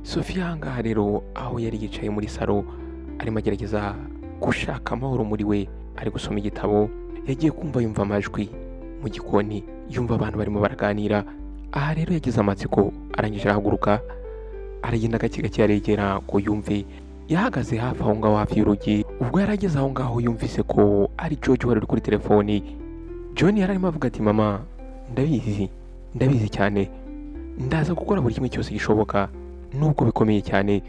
Sofia ahangaha rero aho yari yicaye muri salo arimo agerageza gushaka amahoro muri we, ari gusoma igitabo, yagiye kumva yumva amajwi mu gikoni, yumva abantu barimo baraganira. Aha rero yagize amatsiko, arangije arahaguruka, aragenda gake gake aregera ngo yumve. Yahagaze hafi aho ngaho hafi y'urugi. Ubwo yari ageze aho ngaho yumvise ko ari George wari uri kuri telefoni. John yari arimo avuga ati mama, ndabizi, ndabizi cyane, ndaza gukora buri kimwe cyose gishoboka nubwo bikomeye cyane.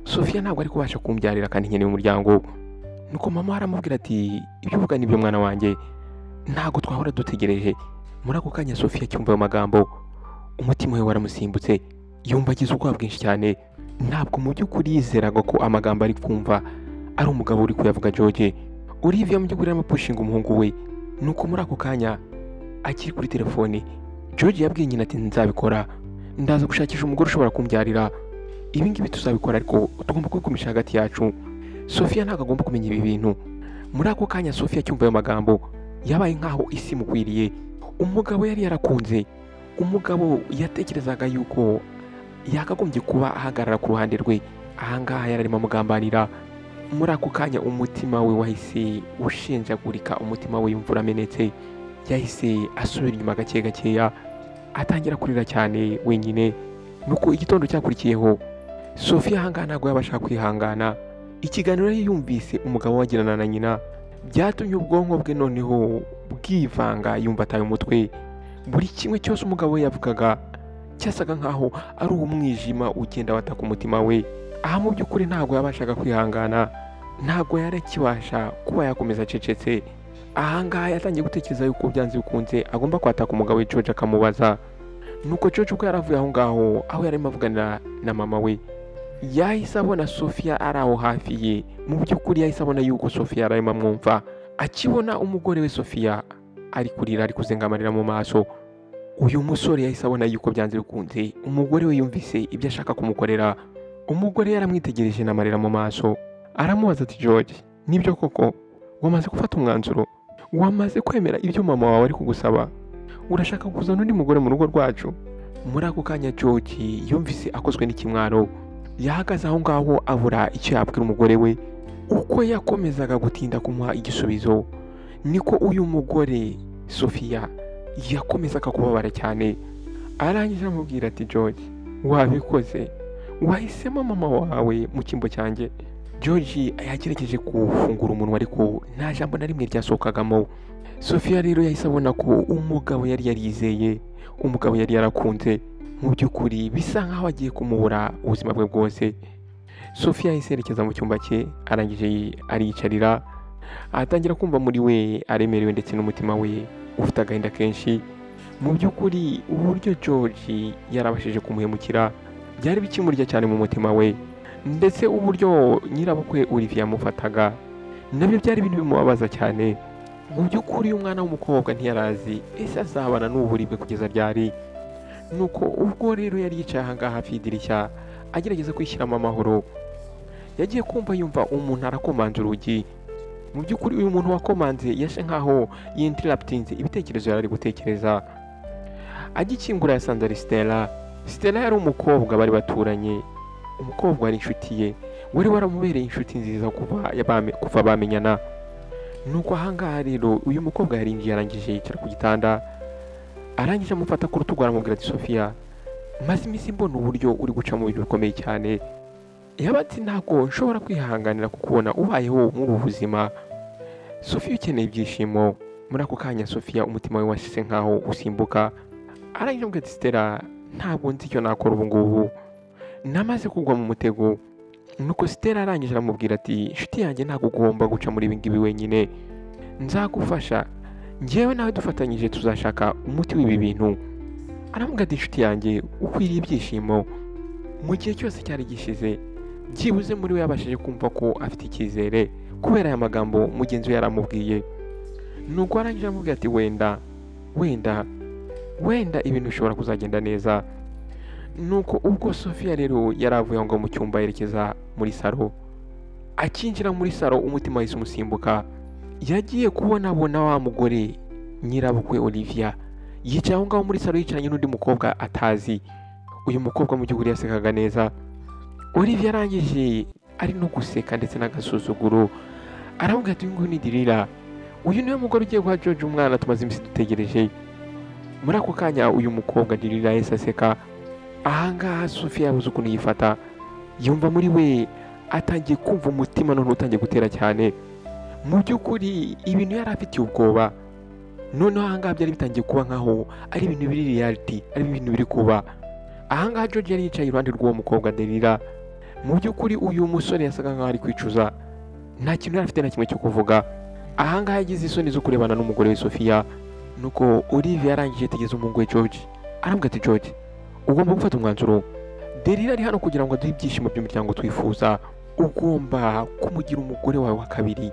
Sofia ntabwo ari kubasha kumbyarira kandi nkeneye umuryango. Nuko mama aramubwira ati ibyo uvuga nibyo mwana wanjye, ntabwo twahora dutegereje. Muri ako kanya Sofia acyumva ayo magambo, umutima we waramusimbutse, yumva agize ubwoba bwinshi cyane. Ntabwo mu by'ukuri yizeraga ko amagambo ari kumva ari umugabo uri kuyavuga George. Olivia mu by'ukuri arimo pushinga umuhungu we. Nuko muri ako kanya akiri kuri telefoni, George yabwiye nyina ati nzabikora, ndaza gushakisha umugore ushobora kumbyarira, ibi ngibi tuzabikora ariko tugomba kubikumisha hagati yacu. Sofia ntabwo agomba kumenya ibi bintu. Muri ako kanya Sofia acyumva ayo magambo, yabaye nkaho isi imukwiriye. Umugabo yari yarakunze, umugabo yatekerezaga yuko yakagombye kuba ahagarara ku ruhande rwe, ahangaha yari arimo amugambanira. Muri ako kanya umutima we wahise ushenjagurika, umutima we yumva uramenetse. Yahise asubira inyuma gake gakeya, atangira kurira cyane wenyine. Nuko igitondo cyakurikiyeho, Sofia ahangaha ntabwo yabasha kwihangana. Ikiganiro yari yumvise umugabo wagirana na nyina byatumye ubwonko bwe noneho bwivanga, yumva ataye umutwe. Buri kimwe cyose umugabo we yavugaga cyasaga nkaho ari umwijima ugenda wataka umutima we. Aha mu by'ukuri ntabwo yabashaga kwihangana, ntabwo yari akibasha kuba yakomeza acecetse. Ahangaha yatangiye gutekereza yuko byanze bikunze agomba kwataka umugabo we George akamubaza. Nuko George ubwo yaravuye aho ngaho aho yarimo avuganira na mama we, yahise abona Sofia ari aho hafi ye. Mu by'ukuri yahise abona yuko Sofia yari arimo amwumva. Akibona umugore we Sofia ari kurira, ari kuzenga amarira mu maso, uyu musore yahise abona yuko byanze bikunze umugore we yumvise ibyo ashaka kumukorera. Umugore yaramwitegereje n'amarira mu maso, aramubaza ati George, nibyo koko wamaze gufata umwanzuro, wamaze kwemera ibyo mama wawe ari kugusaba, urashaka kuzana undi mugore mu rugo rwacu? Muri ako kanya George yumvise akozwe n'ikimwaro, yahagaze aho ngaho abura icyo yabwira umugore we. Uko yakomezaga gutinda kumuha igisubizo, niko uyu mugore Sofia yakomezaga kubabara cyane. Arangije amubwira ati George, wabikoze, wahisemo mama wawe mu cyimbo cyanjye. George yagerageje gufungura umunwa ariko nta jambo na rimwe ryasohokagamo. Sofia rero yahise abona ko umugabo yari yarizeye, umugabo yari yarakunze, mu by'ukuri bisa nkaho agiye kumubura ubuzima bwe bwose. Sofia yahise yerekeza mu cyumba cye, arangije ariyicarira, atangira kumva muri we aremerewe ndetse n'umutima we ufite agahinda kenshi. Mu by'ukuri uburyo George yarabashije kumuhemukira byari bikimurya cyane mu mutima we, ndetse uburyo nyirabukwe Olivia yamufataga nabyo byari ibintu bimubabaza cyane. Mu by'ukuri uyu mwana w'umukobwa ntiyarazi ese azabana n'uburibwe kugeza ryari. Nuko ubwo rero yari yicaye ahangaha hafi y'idirishya agerageza kwishyiramo amahoro, yagiye kumva yumva umuntu arakomanze urugi. Mu by'ukuri uyu muntu wakomanze yashe nkaho yinterruptinze ibitekerezo yari ari gutekereza. Agikingura yasanze ari Stella. Stella yari umukobwa bari baturanye, umukobwa wari inshuti ye, wari waramubereye inshuti nziza kuva bamenyana. Nuko ahangaha rero uyu mukobwa yarinjiye, arangije yicara ku gitanda, arangije amufata ku rutugu aramubwira ati Sofia, maze iminsi mbona uburyo uri guca mu bintu bikomeye cyane. Yaba ati ntabwo nshobora kwihanganira kukubona ubayeho muri ubu buzima. Sofia ukeneye ibyishimo. Muri ako kanya Sofia umutima we washyize nkaho usimbuka, arangije amubwira ati Stella, ntabwo nzi icyo nakora ubu ngubu, namaze kugwa mu mutego. Nuko Stella arangije aramubwira ati inshuti yanjye ntabwo ugomba guca muri ibi ngibi wenyine, nzagufasha, njyewe nawe dufatanyije tuzashaka umuti w'ibi bintu. Aramubwira ati inshuti yanjye ukwiriye ibyishimo. Mu gihe cyose cyari gishize, byibuze muri we yabashije kumva ko afite icyizere kubera aya magambo mugenzi we yaramubwiye. Nuko arangije aramubwira ati wenda wenda wenda ibintu bishobora kuzagenda neza. Nuko ubwo Sofia rero yari avuye aho ngaho mu cyumba yerekeza muri salo, akinjira muri salo umutima wahise umusimbuka. Yagiye kubonabona wa mugore nyirabukwe Olivia yicaye aho ngaho muri salo yicaranye n'undi mukobwa atazi. Uyu mukobwa mu by'ukuri yasekaga neza. Olivia arangije ari no guseka ndetse n'agasuzuguro, aravuga ati uyu nguyu ni Delila, uyu niwe mugore ugiye guha George umwana tumaze iminsi dutegereje. Muri ako kanya uyu mukobwa Delila yahise aseka. Ahangaha Sofia yabuze ukuntu yifata, yumva muri we atangiye kumva umutima none utangiye gutera cyane. Mu by'ukuri ibintu yari afitiye ubwoba, noneho ahangaha byari bitangiye kuba nkaho ari ibintu biri reality, ari ibintu biri kuba. Ahangaha George yari yicaye iruhande rw'uwo mukobwa Delila. Mu by'ukuri uyu musore yasaga nkaho ari kwicuza, nta kintu yari afite na kimwe cyo kuvuga. Ahangaha yagize isoni zo kurebana n'umugore we Sofia. Nuko Olivia yarangije ategeza umuhungu we George, aramubwira ati George, ugomba gufata umwanzuro. Delila ari hano kugira ngo aduhe ibyishimo by'umuryango twifuza, ugomba kumugira umugore wawe wa kabiri.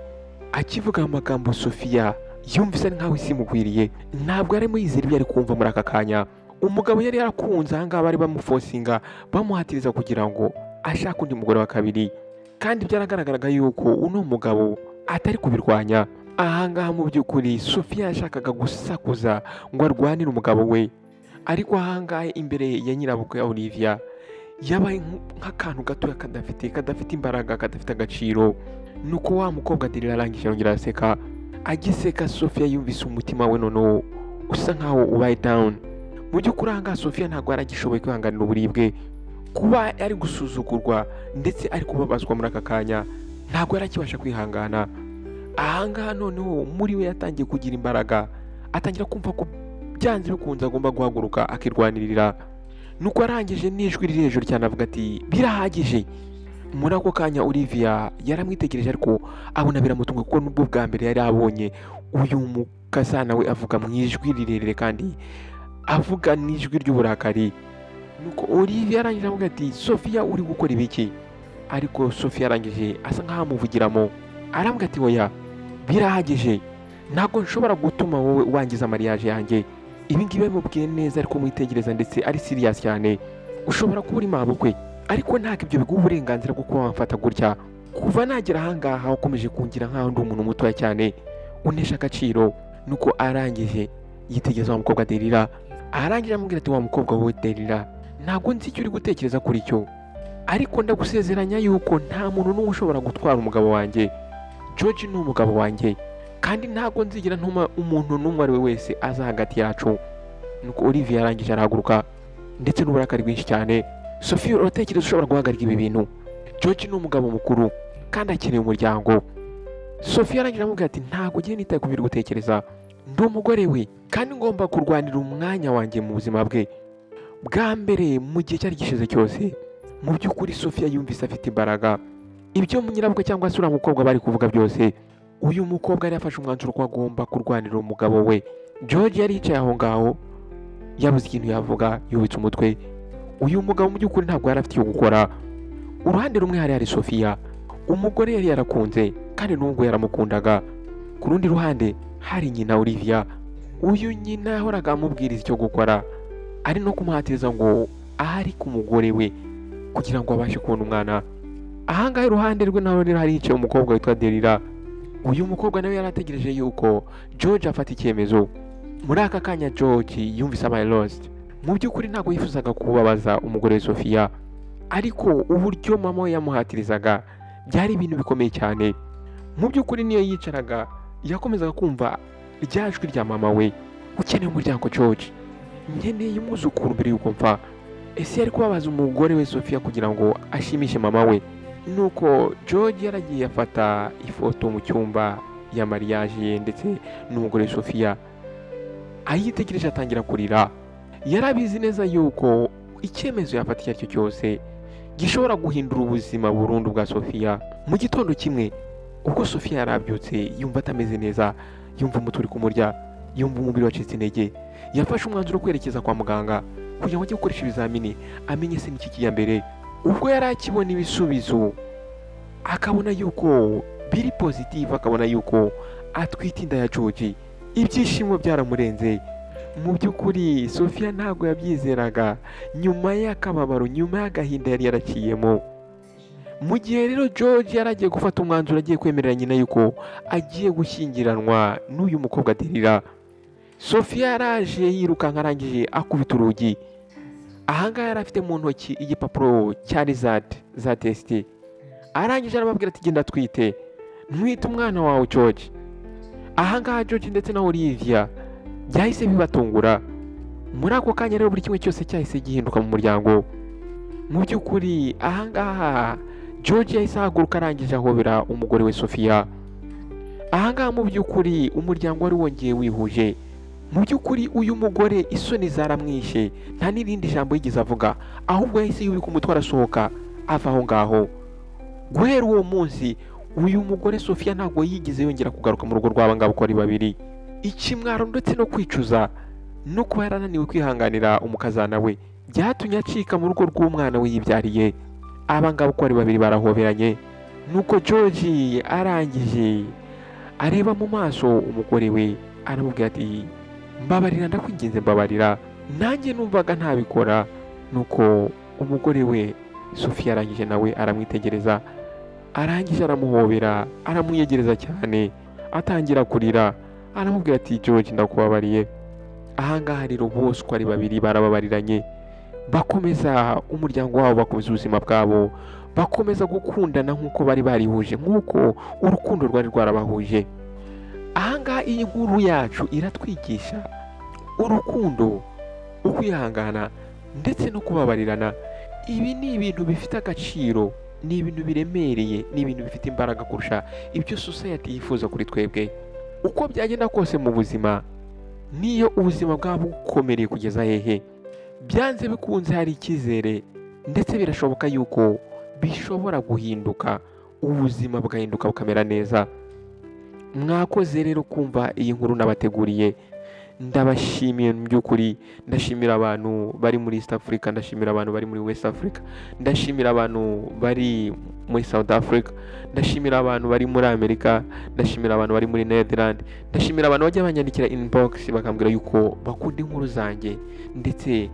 Akivuga amagambo Sofia yumvise ari nkaho isi imugwiriye, ntabwo yarimo yizera ibyo ari kumva muri aka kanya. Umugabo yari yarakunze ahangaha bari bamufosinga, bamuhatiriza kugira ngo ashake undi mugore wa kabiri, kandi byaragaragaraga yuko uno mugabo atari kubirwanya. Ahangaha mu by'ukuri Sofia yashakaga gusakuza ngo arwanire umugabo we, ariko ahangaha imbere ya nyirabukwe Olivia yabaye nk'akantu gatoya kadafite imbaraga, kadafite agaciro. Nuko wa mukobwa Delila arangije arongera araseka. Agiseka Sofia yumvise umutima we noneho usa nkaho ubaye down. Mu by'ukuri ahangaha Sofia ntabwo yaragishoboye kwihanganira uburibwe, kuba ari gusuzugurwa ndetse ari kubabazwa muri aka kanya, ntabwo yarakibasha kwihangana. Ahangaha noneho muri we yatangiye kugira imbaraga, atangira kumva ko byanze bikunze agomba guhaguruka akirwanirira. Nuko arangije n'ijwi riri hejuru cyane avuga ati birahagije. Muri ako kanya Olivia yaramwitegereje, ariko abona biramutunga kuko nubwo bwa mbere yari abonye uyu mukazana we avuga mu ijwi rirerire kandi avuga n'ijwi ry'uburakari. Nuko Olivia arangije avuga ati Sofia uri gukora ibiki? Ariko Sofia arangije asa nkaho amuvugiramo, arambwira ati oya birahagije, ntabwo nshobora gutuma wowe wangiza mariage yanjye. Ibi ngibi bimubwiye neza ariko mwitegereza ndetse ari serious cyane. Ushobora kuba uri mabukwe, ariko ntabwo ibyo biguha uburenganzira bwo kuba wamfata gutya. Kuva nagera ahangaha ukomeje kungira nkaho ndi umuntu mutoya cyane, unesha agaciro. Nuko arangije yitegereza wa mukobwa Delila, arangije amubwira ati wa mukobwa wowe Delila, ntabwo nzi icyo uri gutekereza kuri cyo, ariko ndagusezeranya yuko nta muntu n'umwe ushobora gutwara umugabo wanjye. George ni umugabo wanjye, kandi ntabwo nzigera ntuma umuntu n'umwe ari we wese aza hagati yacu. Nuko Olivia yarangije arahaguruka ndetse n'uburakari bwinshi cyane. Sofia uratekereza ushobora guhagarika ibi bintu? George ni umugabo mukuru kandi akeneye umuryango. Sofia arangije amubwira ati ntabwo ugiye nitaye ku biri gutekereza, ndi umugore we kandi ngomba kurwanira umwanya wanjye mu buzima bwe. Bwa mbere mu gihe cyari gishize cyose, mu by'ukuri Sofia yumvise afite imbaraga. Ibyo nyirabukwe cyangwa se uriya mukobwa bari kuvuga byose, uyu mukobwa yari yafashe umwanzuro ko agomba kurwanira umugabo we. George yari yicaye aho ngaho yabuze ikintu yavuga, yubitse umutwe. Uyu mugabo mu by'ukuri ntabwo yari afite icyo gukora. Uruhande rumwe hari Sofia, umugore yari yarakunze kandi n'ubwo yaramukundaga. Ku rundi ruhande hari nyina Olivia. Uyu nyina yahoraga amubwiriza icyo gukora, ari no kumuhatiriza ngo ahari ku mugore we kugira ngo abashe kubona umwana. Ahangaha iruhande rwe naho rero hari hicaye umukobwa witwa Delila. Uyu mukobwa nawe yari ategereje yuko George afata icyemezo. Muri aka kanya George yumvise abaye lost. Mu by'ukuri ntabwo yifuzaga kubabaza umugore we Sofia, ariko uburyo mama we yamuhatirizaga byari ibintu bikomeye cyane. Mu by'ukuri niyo yicaraga yakomezaga kumva rya jwi rya mama we, ukeneye umuryango George, nkeneye umwuzukuru mbere yuko mpfa. Ese yari kubabaza umugore we Sofia kugira ngo ashimishe mama we? Nuko George yaragiye afata ifoto mu cyumba ya mariage ye ndetse n'umugore we Sofia, ayitegereje atangira kurira. Yarabizi neza yuko icyemezo yafata icyo ari cyo cyose gishobora guhindura ubuzima burundu bwa Sofia. Mu gitondo kimwe ubwo Sofia yarabyutse yumva atameze neza, yumva umutwe uri kumurya, yumva umubiri wacitse intege. Yafashe umwanzuro wo kwerekeza kwa muganga kugira ngo ajye gukoresha ibizamini amenye se n'iki kijya mbere. Ubwo yari akibona ibisubizo akabona yuko biri positive, akabona yuko atwite inda ya George, ibyishimo byaramurenze. Mu by'ukuri Sofia ntabwo yabyizeraga nyuma y'akababaro, nyuma y'agahinda yari yaraciyemo. Mu gihe rero George yari agiye gufata umwanzuro, agiye kwemerera nyina yuko agiye gushyingiranwa n'uyu mukobwa Delila, Sofia yaraje yirukanka arangije akubita urugi, Ahangaha yari afite mu ntoki igipapuro cya result za test. Arangije arababwira ati genda twite, ntwite umwana wawe George. Ahangaha George ndetse na Olivia byahise bibatungura. Muri ako kanya rero buri kimwe cyose cyahise gihinduka mu muryango. Mu by'ukuri ahangaha George yahise ahaguruka, arangije ahobera umugore we Sofia. Ahangaha mu by'ukuri umuryango wari wongeye wihuje. Mu by'ukuri uyu mugore isoni zaramwishe, nta n'irindi jambo yigeze avuga, ahubwo yahise yubika umutwe arasohoka ava aho ngaho. Guhera uwo munsi uyu mugore Sofia ntabwo yigeze yongera kugaruka mu rugo rw'aba ngaba uko ari babiri. Ikimwaro ndetse no kwicuza no kuba yarananiwe kwihanganira umukazana we byatumye acika mu rugo rw'umwana we yibyariye. Aba ngaba uko ari babiri barahoberanye. Nuko George arangije areba mu maso umugore we aramubwira ati mbabarira, ndakwinginze mbabarira, nanjye numvaga ntabikora. Nuko umugore we Sofia arangije nawe aramwitegereza, arangije aramuhobera, aramwiyegereza cyane, atangira kurira, aramubwira ati George ndakubabariye. Ahangaha rero bose uko ari babiri barababariranye, bakomeza umuryango wabo, bakomeza ubuzima bwabo, bakomeza gukundana nk'uko bari barihuje, nk'uko urukundo rwari rwarabahuje. Ahangaha iyi nkuru yacu iratwigisha urukundo, ukwihangana ndetse no kubabarirana. Ibi ni ibintu bifite agaciro, ni ibintu biremereye, ni ibintu bifite imbaraga kurusha ibyo society yifuza kuri twebwe. Uko byagenda kose mu buzima, niyo ubuzima bwaba bukomereye kugeza hehe, byanze bikunze hari icyizere, ndetse birashoboka yuko bishobora guhinduka, ubuzima bugahinduka bukamera neza. Mwakoze rero kumva iyi nkuru nabateguriye, ndabashimiye mu by'ukuri. Ndashimira abantu bari muri East Africa, ndashimira abantu bari muri West Africa, ndashimira abantu bari muri South Africa, ndashimira abantu bari muri Amerika, ndashimira abantu bari muri Netherland, ndashimira abantu bajya banyandikira inbox bakambwira yuko bakunda inkuru zanjye ndetse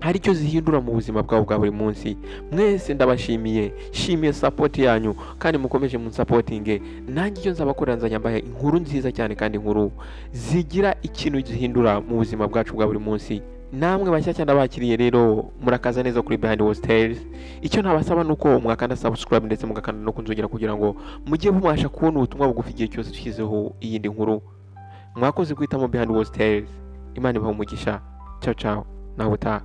hari icyo zihindura mu buzima bwabo bwa buri munsi. Mwese ndabashimiye, shimiye support yanyu kandi mukomeje munsapotinge. Nanjye icyo nzabakorera nzajya mbaha inkuru nziza cyane kandi inkuru zigira ikintu zihindura mu buzima bwacu bwa buri munsi. Namwe bashyashya ndabakiriye rero, murakaza neza kuri Behind Walls Tales. Icyo nabasaba ni uko mwakanda subscribe ndetse mugakanda no kunzogera kugira ngo mujye mubasha kubona ubutumwa bugufi igihe cyose dushyizeho iyindi nkuru. Mwakoze guhitamo Behind Walls Tales. Imana ibahe umugisha. Ciao ciao, nawe utaha.